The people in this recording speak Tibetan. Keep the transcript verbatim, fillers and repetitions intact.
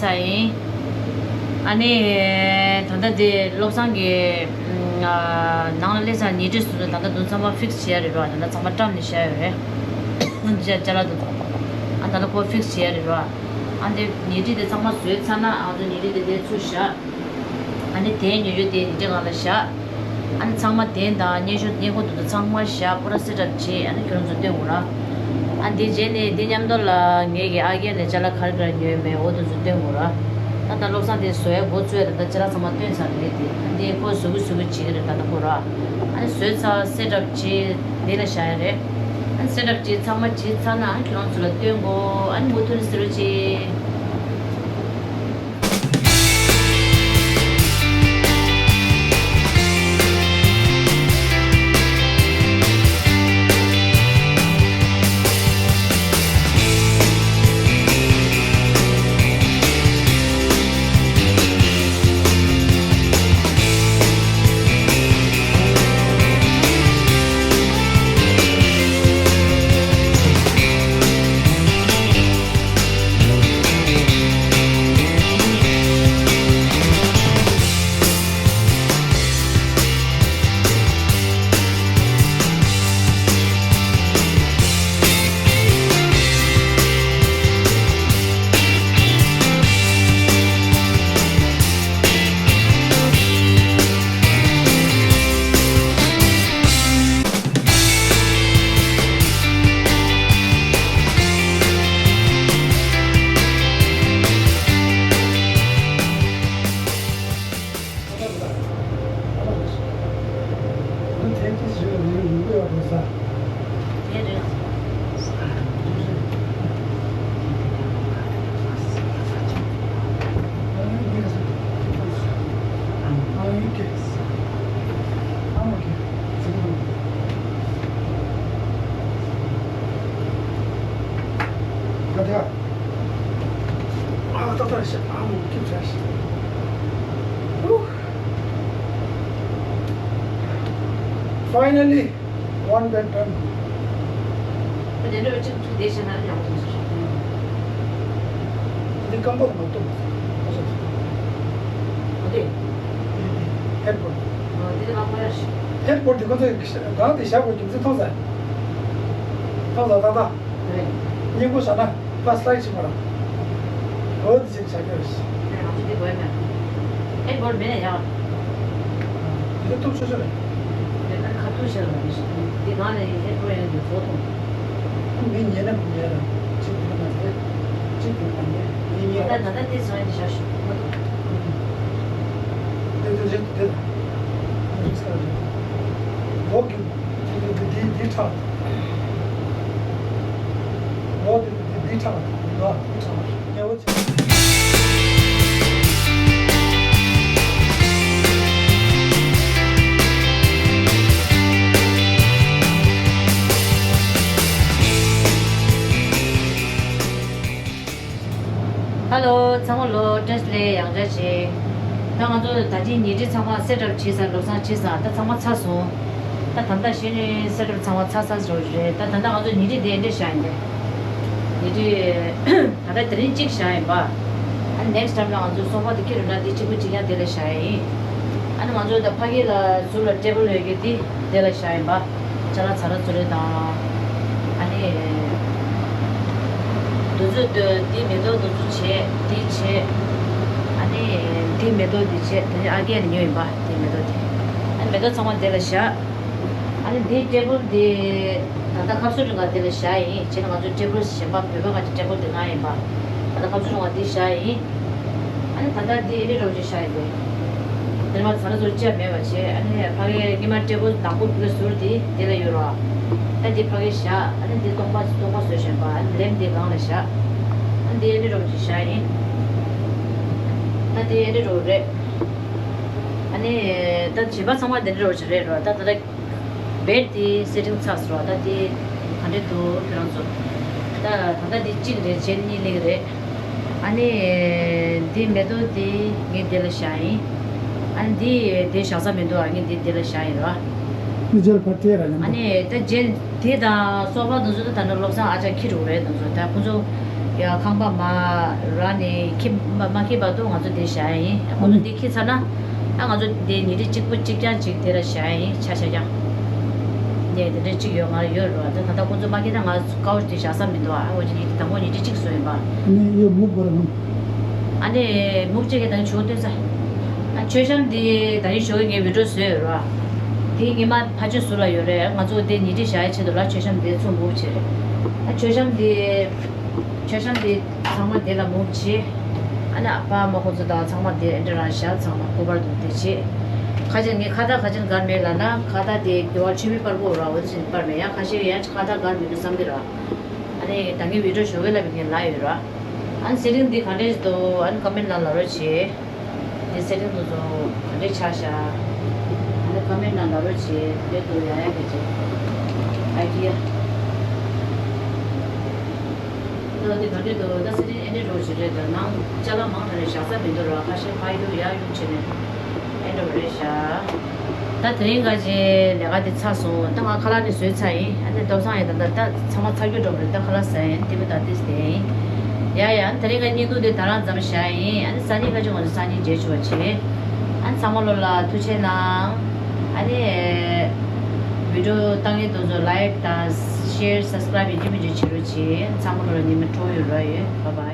ས་ཡིན། ཨ་ནི། ད་ལྟ་དེ་བློ་བཟང་གི་ཨ། ནང་ལ་སླེབས་ཚར། ཉལ་ཁྲི་སོ་སོ་ད་ལྟ་དུང་ཚང་མ་ཕིག་སི་བྱས་རེད་རོ། ད་ལྟ་ཚང་མ་བཀྲམ་ནས་བཞག་ཡོད་རེད། ང་ཚོ་ཅ་ལག་དུང་ཚང་མ། ཨ། ད་ལྟ་ཁོ་ཕིག་སི་བྱས་རེད་རོ། ཨ་ནི་ཉལ་ཁྲི་དེ་ཚང་མ་བཟོས་ཚར་ན་ཨ་ཚོ་ཉལ་ཁྲི་དེ་དེ་ཚུར་བཞག་ཨ་ནི་དེའི་ཉོ་རྒྱུ་དེ་ཉལ་ཁྲི་སྒང་ལ་བཞག་ཨ་ནི་ཚང་མ་གདན་དང་སྙན་ཞུ་སྙན་ཁོ་དེ་ཚོ་ཚང་མ་བཞག་པུ་ར་སེ་ཊབ་བྱས། ཨ་ནི་ཁྱོད་རང་ཚོ་སྟོན་དགོས་ར། ཨ་འདི་རྗེས་ནས་འདི་མཉམ་དུ་ལ་ངེད་ཀྱི་ཨ་རྒན་ནས་ཅ་ལག་ག་རེ་ག་རེ་ཉོས་མེད་འོ་དེ་ཚོ་སྟོན་དགོས་ར། ད་ད་བློ་བཟང་དེ་བཟོ་ཡ་འགོ་བཙུགས་ཡ་ད་ད་ཅ་ལག་ཚང་མ་སྟོན་ཚར་རེད་དེ། ཨ་འདི་ཁོ་བཟོ་གི་བཟོ་གི་བྱེད་ཀྱི་རེད་ད་ད་ཁོ་ར། ཨ་ནི་བཟོས་ཚར་སེ་ཊབ་བྱས་འདི་ལ་བཞག་ཡ་རེད། ཨ་ནི་སེ་ཊབ་བྱས་ཚང་མ་བྱས་ཚར་ན་ཨ་ནི་ཁྱོད་རང་ཚོ་ལ་སྟོན་དགོས། ཨ་ནི་མུ་མཐུད་ནས་གཟིགས་རོགས་བྱེད། Finally, one bed done. འདི་སྐམ་པོ་མ་གཏོགས། ཨོ་དེ། ཧེཌ་བོར་ཌི། ཨོ་དེ་ལ་མ་ཡ་ཤི། ཧེཌ་བོར་ཌི་དེ་ཁོ་ཚོས་སྒང་དེ་བཞག་དགོས་རྒྱུ་མཚན་མཐོང་ས། མཐོང་ས་ཏག་ཏག་རེད། སྙིང་པོ་བཞག་ན་ཕར་སི་ལའིཌ་བྱེད་མ་རུང་། ཨོ་དེ་ཅིག་བྱ་རྒྱུ་རེད། ཨ་ནི་ང་ཚོ་འདི་དགོས་མེད། ཧེཌ་བོར་ཌི་མེད་ན་ཡག་འདི་ཐུག་ཆོག་ཆོག་རེད། ཨ་ནི་ཁ་ཐུག་བྱས་ལ་མི་ཤེས། འདི་སྒང་ལ་ཧེཌ་བོར་ཌི་ཡང་འདི་ཚོགས་ཐོངས། མི་ཉན་ན་མི་ཉན་ར། གཅིག་དེ་མ་ཟད། གཅིག་དེ་མ་ཉན། མི་ཉན་ར། ད་ད་ལྟ་དེ་ཚོ་ཡང་འདི་བཞག་ཞུ། དེ་དེ་རེད་དེ། འདི་ཚ་རེད། འོ་གི། དེ་དེ་དེ་དེ་ཁྲག་འོ་དེ་དེ་དེ་ཁྲག་འོ་དེ་ཁྲག་ཉེ་བོ་ཆེ། ཧ་ལོ། ཚང་མ་ལོ། བཀྲ་ཤིས་བདེ་ལེགས། ཡང་བསྐྱར་བྱས། ད་ང་ཚོ་ད་ཅི་ཉལ་ཁྲི་ཚང་མ་སེ་ཊབ་བྱས་ཚར། བློ་བཟང་བྱས་ཚར། ད་ཚང་མ་ཚར་སོང་། ད་ད་ལྟ་གཞི་ནས་སེ་ཊབ་ཚང་མ་ཚར་ཚར་ཟེར་བ་རེད། ད་ད་ལྟ་ང་ཚོ་ཉལ་ཁྲི་དེ་འདྲ་བཞག་ཡིན་ཏེ། ཉལ་ཁྲི་ད་ལྟ་དེ་རིང་གཅིག་བཞག་ཡིན་པ། ཨ་ནི་ནེག་སི་ཊའིམ་ལ་ང་ཚོ་སོ་ཕ་དེ་ཁྱེར་འགྲོ་ན་དེ་གཅིག་པུ་གཅིག་རྐྱང་དེ་ལ་བཞག་ཡ་ཡིན། ཨ་ནི་ང་ཚོ་ད་ཕ་གི་ལ་ཟུར་ལ་ཊེ་བལ་ཡོད་རྒྱུ་དེ་དེ་ལ་བཞག་ཡིན་པ། ཅ་ལག་ཚ་ར་ཚུ་རེ་དང་། ཨ་ནི། འདི་ཚོ་འདི་འདི་མེ་ཏོག་འདི་ཚོ་བྱས། འདི་བྱས། ཨ་ནི་འདི་མེ་ཏོག་འདི་བྱས། དེ་ནས་ཨ་རྒན་ཉོས་ཡིན་པ། འདི་མེ་ཏོག་འདི། ཨ་ནི་མེ་ཏོག་ཚང་མ་འདི་ལ་བཞག་ཨ་ནི་འདི་ཊེ་བལ་འདི་ད་ལྟ་ཁ་སོ་རིང་ག་འདི་ལ་བཞག་ཡིན། བྱས་ན་ང་ཚོ་ཊེ་བལ་གཞན་པ་བོད་པ་ག་ཅིག་ཊེ་བལ་འདི་ང་ཡིན་པ། ད་ལྟ་ཁ་སོ་རིང་ག་འདི་བཞག་ཡིན། ཨ་ནི་ད་ལྟ་འདི་ཨེ་འདྲ་རོགས་ཅིག་བཞག་ཡིན་པས། དེ་མ་ཚ་ལ་ཚོ་བཅད་མེད་པ་བྱས། ཨ་ནི་ཕ་གི་སྔོན་མ་ཊེ་བལ་དང་པོ་བུ་ག་ཟུར་དེ་དེ་ལ་ཡོད་རོགས། ད་འདི་ཕ་གི་བཞག་ཨ་ནི་འདི་སྟོང་པ་སྟོང་པ་བཟོས་བཞག་པ། ཨ་ནི་ལེམ་འདི་སྒང་ལ་བཞག་ཨ་ནི་འདི་ཨེ་འདྲ་རོགས་ཅིག་བཞག་ཡིན། ད་འདི་ཨེ་འདྲ་རོགས་རེད། ཨ་ནི་ད་བྱིས་པ་ཚང་མ་འདི་འདྲ་རོགས་ཅིག་རེད་རོགས། ད་ད་ལྟ། བེཌ་དེ་སེ་ཊིང་ཚར་སོང་། ད་དེ་ག་འདྲ་འདུག་ཁྱོད་རང་ཚོ། ད་ད་ལྟ་དེ་གཅིག་རེད། བྱས་ནས་གཉིས་སླེབས་ཀྱི་རེད། ཨ་ནི་འདི་མེ་ཏོག་དེ་ངས་དེ་ལ་བཞག་ཡིན། ཨ་ནི་འདི་དེ་བཞག་ས་མི་འདུག་ཨ་ངས་འདི་དེ་ལ་བཞག་ཡིན་ར། འདི་རྗེས་ལ་ཕར་སྤྲད་ར་ཡིན་པ། ཨ་ནི་ད་རྗེས་དེ་དང་སོ་ཕ་དེ་ཚོ་ད་ད་ནི་བློ་བཟང་ཨ་ཅག་ཁྱེར་འགྲོ་རེད། དེ་ཚོ་ད་ཁོ་ཚོ་ ཡ་ཁང་པ་མ་ར་ནས་ཁྱི་མ་མ་ཁྱི་བར་དུ་ང་ཚོ་འདི་བཞག་ཡ་ཡིན། ཁོ་ཚོ་འདི་ཁྱི་ཚར་ན་ཨ་ང་ཚོ་འདི་ཉིན་རེ་གཅིག་པུ་གཅིག་རྐྱང་གཅིག་དེ་ར་བཞག་ཡ་ཡིན། ཆ་ཆ་རྐྱང་ནས་དེ་འདྲ་གཅིག་ཡོད་ང་ཡོད་རོ། ད་ད་ལྟ་ཁོ་ཚོ་མ་ཁྱི་ན་ང་ཀའོ་ཅི་དེ་བཞག་ས་མི་འདུག་ཨ་འོ་ཅི་ཉིན་དང་པོ་ཉིན་རེ་གཅིག་བཟོས་ཡིན་པ། ཨ་ནི་ཡོད་མུག་པར་ཧམ། ཨ་ནི་མུག་ཅིག་གི་དང་ཆུ་བོ་སྟོན་ས། ཨ་མཆོད་བཤམས་འདི་ད་རིང་ཞོགས་ཀྱི་ངས་བི་ཌིའོ་བཟོས་ཡོད་ར། དེ་ཉི་མ་ཕ་ཆོས་ཟུར་ལ་ཡོད་རེད། ང་ཚོ་དེ་ཉིན་རེ་བཞག་ཡ་ཆེད་དུ་ལ་མཆོད་བཤམས་འདི་ཚུར་མུག་བྱས་རེད། ཨ་མཆོད་བཤམས་འདི། མཆོད་བཤམས་དེ་ཚང་མ་དེ་ལ་མུག་བྱས། ཨ་ནི་ཨ་ཕ་ཨ་མ་ཁོ་ཚོ་དང་ཚང་མ་དེ་འདྲ་རང་བཞག་ཚང་མ་སྐུ་པར་འདུག་དེ་བྱས། ཁ་ཆེ་ངས་ཁ་བཏགས་ག་ཅན་གར་མེད་ལ་ན་ཁ་བཏགས་དེ་དེ་བ་ཆུ་མིག་པར་པོ་ར་འོ་དེ་བཞིན་པར་མེད་ཡ། ཁ་ཤས་ཡ་ཁ་བཏགས་གར་མེད་འདུག་བསམ་གི་ར། ཨ་ནི་ད་ངས་བི་ཌིའོ་ཞོགས་ཀས་ལ་བི་ངས་ལ་ཡོད་ར། ཨ་ནི་སེ་ཊིང་འདི་ག་འདྲས་འདུག་ཨ་ནི་ཀོ་མེན་ནང་ལ་རོགས་བྱེད། དེ་སེ་ཊིང་དེ་ཚོ་ག་འདྲས་ཆགས་ཤག་ཨ་ནི་ཀོ་མེན་ནང་ལ་རོགས་བྱེད། དེ་ཚོ་ཡ་ཡ་གི་ཅིག་ཨའི་ཌི་ཡ། ད་དེ་ག་འདྲས་འདུག་ད་སེ་ཊིང་ཨེ་འདྲས་རོགས་བྱེད་རེད། ད་ནང་ཅ་ལག་མང་དྲགས་ནས་བཞག་ས་མི་འདུག་ར། ཁ་ཤས་ཕར་གཡུག་ཡར་གཡུག་བྱས་ནས་ཨེ་འདྲས་རེད་ཤག་ད་དེ་རིང་ཁ་ཆེ་ལས་ཀ་དེ་ཚར་སོང་། ད་ང་ཁ་ལག་དེ་བཟོས་ཚར་ཡིན། ཨ་ནི་ཏོག་ཚང་ཡིན། ད་ད་ད་ཚང་མ་ཚར་རྒྱུ་འགྲོ་རེད། ད་ཁ་ལག་ཟ་ཡིན། དེ་མི་ད་ཏིས་དེ་ཡིན། ཡ་ཡ། ཨ་ནི་དེ་རིང་ཁ་བརྙན་ཐུང་དེ་ད་རང་ཙམ་བཞག་ཡིན། ཨ་ནི་སང་ཉིན་ཁ་ཆེ་ང་ཚོ་སང་ཉིན་མཇལ་ཆོག་པ་བྱེད། ཨ་ནི་ཚང་མ་ལོ་ལ་ཐུགས་རྗེ་གནང་། ཨ་ནི་བི་ཌིའོ་བཏང་ཡིན་དུ་ཚོ་ལའིཀ་དང་ཤེར་སབ་སི་ཀ་རའིབ་ཡིན་གཅིག་མིན་གཅིག་བྱེད་རོགས་བྱེད། ཨ་ནི་ཚང་མ་ལོ་ལ་ཉི་མ་སྤྲོ་ཡོད་རོགས་ཡོད། བྷའི་བྷའི།